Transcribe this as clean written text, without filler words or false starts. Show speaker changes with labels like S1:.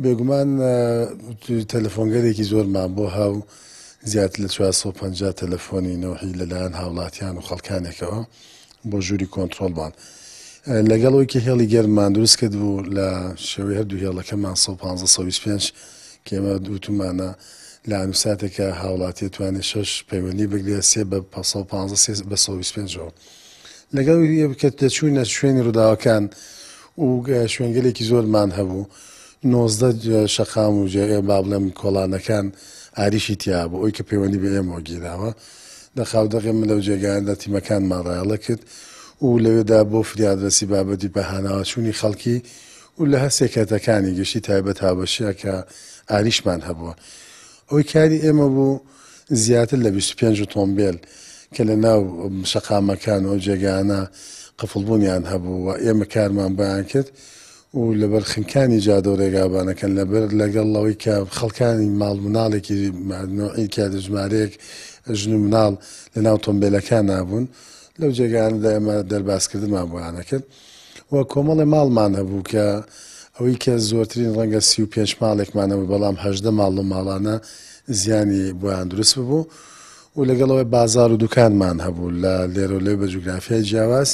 S1: بێگومان تەلەفۆنگەلێکی زۆرمان بۆ هاو زیاتر لە 450 تەلەفۆنی نەوحی لەلایەن هاوڵاتیان و خەڵکانێکەوە بۆ ژووری کۆنترۆڵمان، لەگەڵ ئەوەی کە هێڵی گەرممان دروست کرد بوو لە شێوەی هەردوو هێڵەکەمان 115، 125، کە ئێمە وتومانە لە ئانوساتێکە هاوڵاتی توانێت شەش پەیوەندی بگرێت، سێ بە 115، سێ بە 125ەوە. لەگەڵ کە دەچووینە شوێنی ڕووداوەکان و شوێنگەلێکی زۆرمان هەبوو، 19 شەقام و با بڵێم کۆڵانەکان ئاریشی تیا بوو، ئەوی کە پەیوەندی بە ئێمەوە گیراوە. دەقاودەقێ من لەو جێگایاندا تیمەکانمان ڕایەڵە کرد و لەوێدا بۆ فریادرەسی بابەتی بەهاناوەچوونی خەڵکی و لە هەرسێ کەرتەکانی گشتی تایبەت هاوبەشیە کە ئاریشمان هەبووە. ئەوەی کاری ئێمە بوو زیاتر لە 25 ئۆتۆمبێل کە لە ناو شەقامەکان و ئەو جێگایانە قفڵبوونیان هەبوو و ئێمە کارمان بۆیان کرد و لەبەر خنکانی جادە و ڕێگابانەکەن، لەبەر لەگەڵ ئەوەی کە خەڵکانی ماڵ مناڵێکی نوعی کە ژمارەیەک ژن و مناڵ لە ناو ئۆتۆمبێلەکان نابوون، لەو جێگایانەدا ئێمە دەربازکردنمان بۆیانە کرد. و کۆمەڵی ماڵمان هەبوو کە ئەوەی کە زۆرترین ڕەنگە 35 ماڵێکمان هەبوو، بەڵام 18 ماڵ و ماڵانە زیانی بۆیان دروست ببوو و لەگەڵەوەی بازار و دوکانمان هەبوو لە لێرە و لێ بە جوگرافیای جیاواز.